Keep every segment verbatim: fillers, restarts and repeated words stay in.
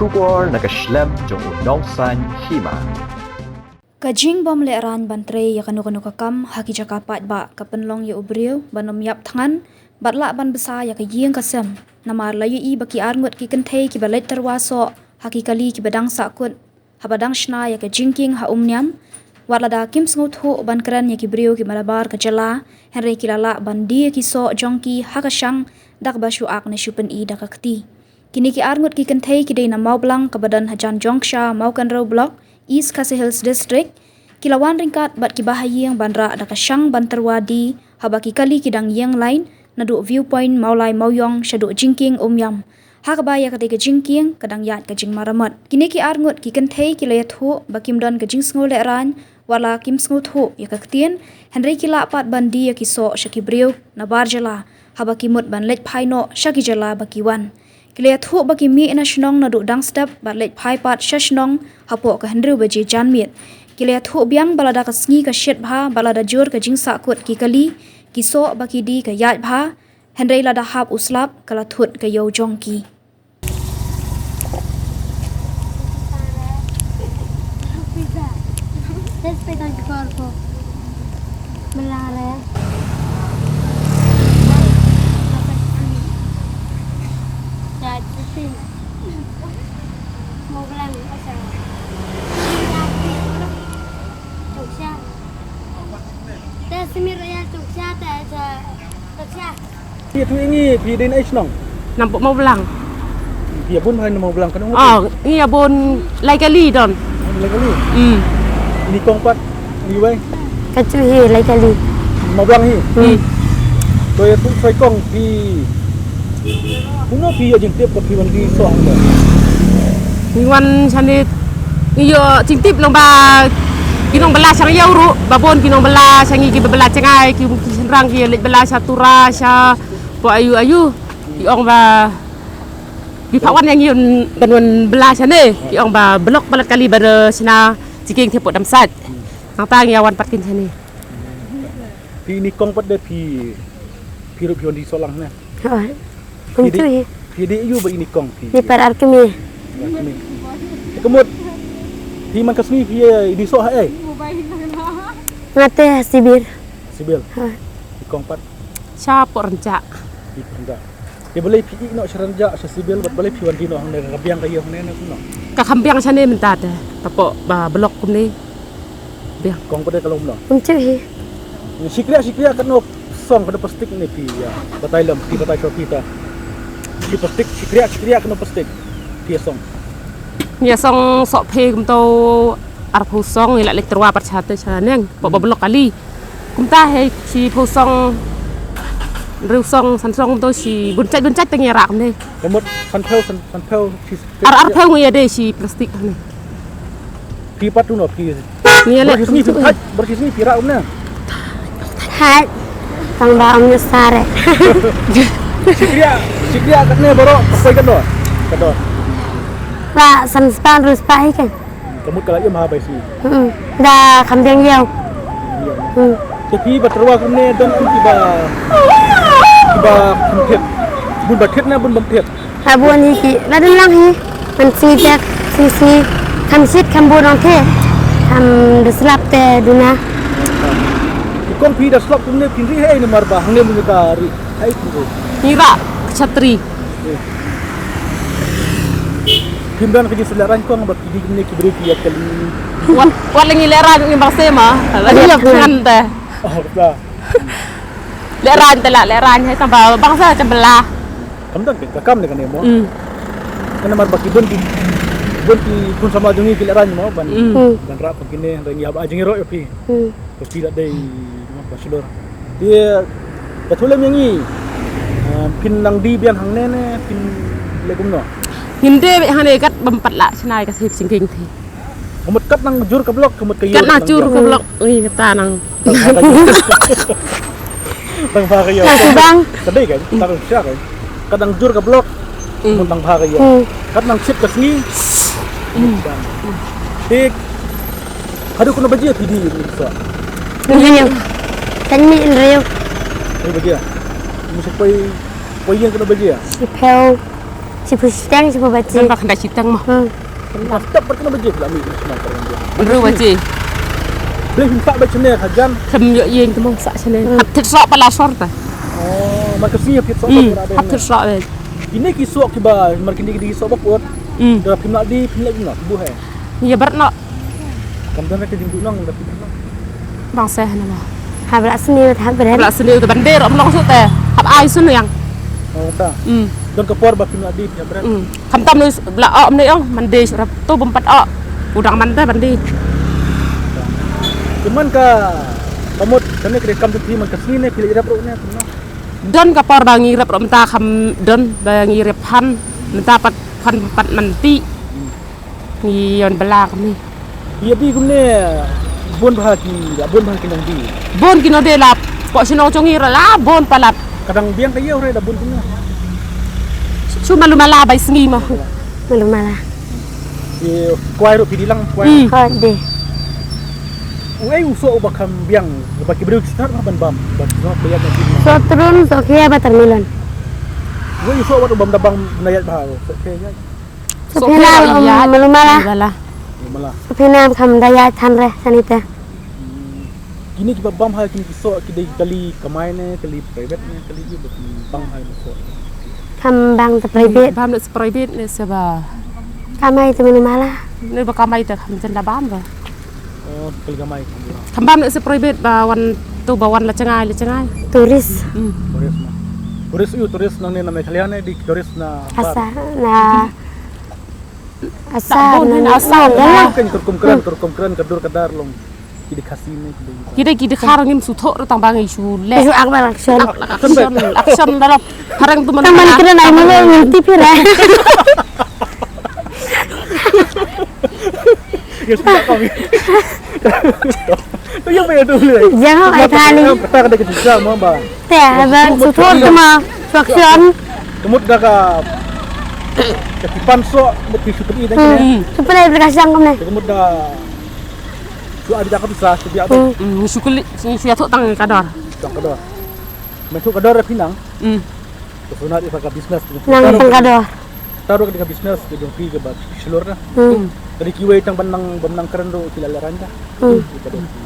Khubor na ka shlem jong u Nongsaiñ Hima. Ka jingbym lehraiñ ban trei ïa kano kano ka kam ha ki jaka paidbah ka pynlong ïa u briew ban ym ïap thngan bad lah ban bsa ïa ka ïing ka sem. Namar la ïohi ba ki arngut ki kynthei kiba leit tyrwa soh ha ki kali kiba dang sahkut haba dang shna ïa ka jingkieng ha Umniam, wat lada kim sngewthuh ban kren ïa ki briew kiba nabar ka jylla, hynrei ki la lah ban die ïa ki soh jong ki ha ka shang da kaba shu ak ne shu pyni da ka kti. Kine ki arngut ki kynthei ki dei na Mawblang kaba don hajan jong ksha Mawkynrew Block, East Khasi Hills District. Ki la wan ryngkat bad ki bahaïing ban rah da ka shang ban tyrwa die haba ki kali ki dang ïeng lain naduh View Point Mawlai Mawiong shaduh jingkieng Umniam. Ha kaba ïa katei ka jingkieng ka dang ïaid ka jingmaramot. Kine ki arngut ki kynthei ki la ïathuh ba kim don ka jingsngew lehraiñ, wat la kim sngewthuh ïa ka ktien, hynrei ki lah pat ban die ïa ki soh sha ki briew nabar jylla haba ki mut ban leit phai noh sha ki jylla ba ki wan. Ki la ïathuh ba ki mih na shnong naduh dang step bad leit phai pat sha shnong hapoh ka hynriew baje janmiet. Ki la ïathuh biang ba lada ka sngi ka shit bha bad lada jur ka jingsahkut ki kali, ki soh ba ki die ka ïaid bha, hynrei lada hap u slap ka la thut ka ïew jong ki. Phi tu ngi phi dei na shnong. Nampok Mawblang. Phi ïa bun hai na Mawblang kan. Oh, ngi ïa bun lai kali don. Lai kali. Hmm. Ni kong pat ni wai. Ka chu hi lai kali. Mawblang hi. Hmm. To ïa tu sai kong phi. Kumno phi ïa jingtip ko phi wan die soh hangno? Ngi wan shane ngi ïoh jingtip long ba ki nongbylla sha ngi ïa u ruh ba bun ki nongbylla sha ngi kiba bylla jngai ki ki shynrang ki leit bylla sha Tura sha po ayu ayu ki ong ba ki pha wan ïa ngi ban wan bylla shane ki ong ba block palat kali ba de shna jingkieng te po dam sat. Nangta ngi ïa wan pat kin shane. Phi ni kong pat de phi phi ruh phi wan die soh lang ne. Hooid. Phi dei, phi dei aïu ba i ni kong phi? Ni para ar kmie. Ar kmie. Te ka mut phi man ka sngi phi, eh, i die soh ha ei? Nga te ha Sibir. Sibir. Hooid. I kong pat? Sha Pohrynjah. I Pohrynjah. Te balei phi ïeh noh sha Rynjah sha Sibir bad balei phi wan die noh hangne ka biang ka ïew hangne ne kumno? Ka kham biang shane mynta te. Tapoh ba block kumne. Biang. Kong pat de ka long kumno? Kumjuh hi. Shikriah shikriah katno song katno plastik ne phi ïa batai lem phi batai sha phi ta. Shi plastik shikriah shikriah katno plastik phi ïa song. Ngi ïa song soh phi kumto arphew song ngi la leit tyrwa pat sha te sha neng pok ba block kali. Kumta hi shiphew song hynriew song san song kumto shi bun jait bun jait te ngi ïa rah kumne. Ka mut sanphew san sanphew shi Ar arphew ngi ïa dei shi plastik hangne. Phi pat tu no phi. Ngi ïa leh. Bar shi sngi phi, bar shi sngi phi rah kumne. Hai. Tang ba ong ïa sare. Shikriah, shikriah katne baroh, poi katno? Katno? Ba san spah hynriew spah hi kan. Ka mut ka la ïa ma bai sngi. Hmm. Da kham deng ïew. Hmm. Te phi ba tyrwa kumne don em kiba kiba kham thied. Bun ba thied ne bun bym thied. Ka bun hi ki la dun lang hi. Man sngi te sngi sngi kham shit kham bun ong te kham da slap te duna. Ki kong phi da slap kumne phin ri hei namar ba hangne mun ka ri hei phin ri. Ngi rah ka chatri. Phim don ka jingsuk lehraiñ kong ba ki dei kumne ki briew ki ïa kali. Wat wat la ngi lehraiñ ngi bang sema. La ngi ïa ngan te. Oh, ka. Lehraiñ te la lehraiñ hei tang ba bang sa chambla. Kam dang ka kam ne kane mo. Mm. Kane mar ba ki bun ki bun ki khun samla jong ngi ki leh rang mo ban ban rah pang kine hynrei ngi hap ai jingïaroh ïa phi. Ba phi la dei mo bachelor. Te ka thu lem ïa ngi. Phin nang die biang hangne ne phin leh kumno? Ngin die beit hangne kat bym pat lah shna ïa ka sep singking phi. Ka mut kat nang jur ka block, ka mut ka ïew. Kat nang jur ka block, ui kata nang. Tang ba ka ïew. Tang ba ka ïew. Ka sibang. Ka dei kan, tang sha kan. Kat nang jur ka block, ka mut tang ba ka ïew. Kat nang ship ka sngi. Te haduh kano baje phi die ni sa? Hynriew. Kan mi hynriew. Hynriew baje. Mu sa poi poi ïeng kano baje? Shiphew. Shiphew shiteng, shiphew baje. Don ba khyndai shiteng mo. Hmm. Khyndai shiteng, ba khyndai baje phi la mih na shnong Pyrkhat Biang? Hynriew baje. Balei phim sah beit shane hajan? Khlem ïoh ïing te mo sah shane. Hmm. Hap thied soh palat sor te. Oh, mar ka sngi hap thied soh. Hmm, palat, hap thied soh beit. Kine ki soh kiba, mar kine ki soh ba kut. Hmm. Da phim lah die, phim lah die noh, buh eh. Ïa bret noh. Kam don ka jingduh nong da phi. Bang seh na ba. Hap lah sniew, hap bret. Hap lah sniew te ban die ruh ym long shuh te. Hap ai sniew ïang. Oh, ta. Hmm. Don ka por ba phim lah die phi hap bret. Hmm. Khamtam nu la ong ne ong man die shuh rep tu bym pat ong. U dang man te ban die. Te man ka, ka mut kane ka dei kam jong phi man ka sngi ne phi leit rep ruh ne kumno? Don ka por ba ngi rep ruh mynta kham don ba ngi rep phan mynta pat phan pat man ti. Hmm. Ngi ïon bylla kumne. Ïa die kumne bun bha ki, la bun bha ki nongdie. Bun ki nongdie la, pok shnong jong ngi ruh la bun palat. Ka dang biang ka ïew re la bun kumne. Shu malu mala bai sngi ma. Malu mala. Ïa kwai ruh phi die lang kwai. Hmm. Kwai die. Uei u soh uba kham biang, ba ki briew ki stad ban bam, ba ki soh phi ïa na ki. Soh trun, soh khia, ba watermelon. Uei u soh wat uba da bang na ïaid bha, soh khia ïaid. Soh phi nam, malu mala. Malu mala. Malu mala. Soh phi nam kham da ïaid than re shane te. Hmm. Kine kiba bam ha kine ki soh ki dei kali kamai ne, kali private ne, kali ïa ba bam ha kine soh. Kham bam te private. Bam ne sa private ne sa ba kamai te malu mala. Ne ba kamai te kham jan da bam ba. Oh, kali kamai. Kham bam ne sa private ba wan tu ba wan la jngai la jngai. Tourist. Hmm. Tourist ma. Tourist ïa tourist nangne na Meghalaya ne di tourist na Assam na Assam, bun na Assam, na. Kan ka rukom kren, ka rukom kren ka dur ka dar long. Ki dei Khasi ne ki dei. Ki dei ki dei Khar ngim shu thoh ruh tang ba ngi shu leh. Shu ak ba action. Ak, ak, action, action da la. Harang tu man. Tang man kren ai mano ngin tip hi ra. Ya sudah kau. Tu yang payah tu le. Jangan ai thali. Kata kata kita sama ba. Te ba shu thoh tu ma. Shu action. Kemut da ka, ka tipan soh, mut ki shu pynïaid. Hmm. Shu pynïaid bad ka shang kumne. Kemut da shu ai da ka pisa, shu biak. Hmm. Hmm, shu kylli, shu ïathuh tang ka dor. Tang ka dor. Me thuh ka dor phi nang. Hmm. Ka shu nang ïa ka business. Nang tang ka dor. Tang ruh ka dei ka business ka jong phi kaba shlur na. Hmm. Ka dei kiwei tang ban nang, ban nang kren ruh ki la lehrain ka. Hmm. Ka dei ki,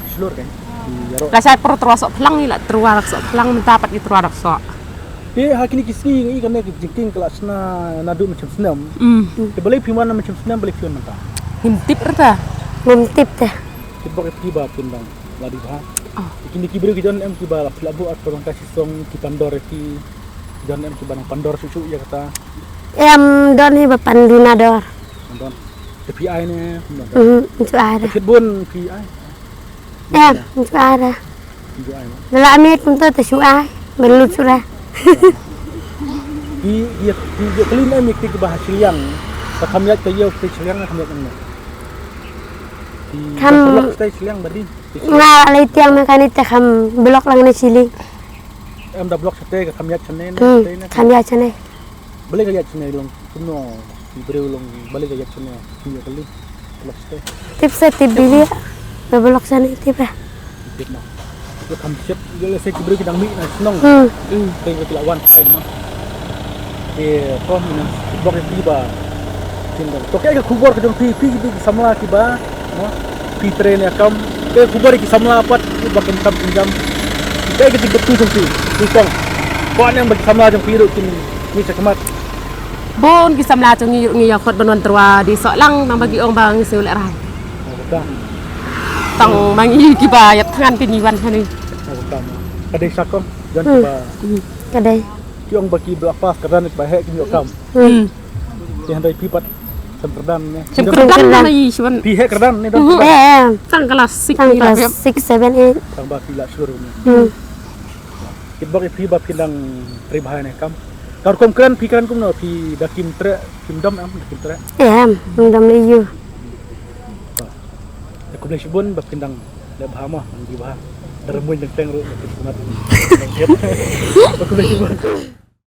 ki shlur kan. Ki ïaroh. Lashai por tyrwa soh phlang, ngi la tyrwa rak soh phlang, mynta pat ngi tyrwa rak soh. Te ha kine ki sngi ngi kane ki jingkieng ka la shna naduh mynshem snem. Hmm. Te balei phi wan mynshem snem, balei phi wan mynta? Ngim tip ruh te. Ngim tip te. Tip bok ïa phi ba phin dang la dih bha. Ah. Kine ki briew ki don em kiba la phi la buh ar pyrshang ka shisong ki pandor ïa phi. Don em kiba nang pandor shuh shuh ïa kata. Em don hi ba pan duna dor. Don. Te phi ai ne, don. Mhm, shu ai da. Te bun phi ai. Em, shu ai da. Shu ai ne. Da la miet kumta te shu ai. Ban lut shu da. Phi, phi, phi, phi kylli ne em ïa ki ba ha shiliang. Ba kham ïaid ka ïew te shiliang kham ïaid ne. Phi kham. Ba block te shiliang ba dei. Nga la leit tiang ma kane te kham block lang ne shiliang. Em da block shate ka kham ïaid shane ne. Hmm, shate ne. Kham ïaid shane. Balei ka ïaid shane long kumno ki briew long balei ka ïaid shane ki ïa kali. Block shate. Tip sa tip bili. Ba block shane tip eh. Tip ma. Lo kham shit, lo se ki briew ki dang mih na shnong. Hmm. Hmm. Te ki la wan phai ma. Te ko mi nang bok ïa phi ba. Kin dang. To kaei ka khubor ka jong phi, phi ki samla kiba, no? Phi trei ne kam. Kaei ka khubor ki samla pat ba kin kam kin jam. Kaei ka jingkyrkhu jong phi, phi kong. Ko ne ba ki samla jong phi ruh kin mih shakhmat. Bun ki samla jong ngi ruh ngi ïa khot ban wan tyrwa die soh lang nang ba ki ong ba ngi sngewlehrain. Tang ma ngi kiba ïap thngan te ngi wan hangne. Ka dei sa kong, jan kiba. Hmm. Ka dei. Ki ong ba ki ba la pass kyrdan ba heh ki ïoh kam. Hmm. Te hynrei phi pat shem kyrdan ne. Shem kyrdan na i shuan. Phi heh kyrdan ne don. Hmm, eh, eh. Tang class six. Tang class six, seven, eight. Tang ba phi la shlur ne. Hmm. Kit bok ïa phi ba phi dang trei bha ne kam. Ka rukom kren phi kren kumno phi da kim treh, kim dom em, da kim treh. Em, kim dom le yu. Te khublei shibun ba phin dang leh bha mo, nang di bha. Da rymmuiñ dang teng ruh ba phin smat. Ba khublei shibun.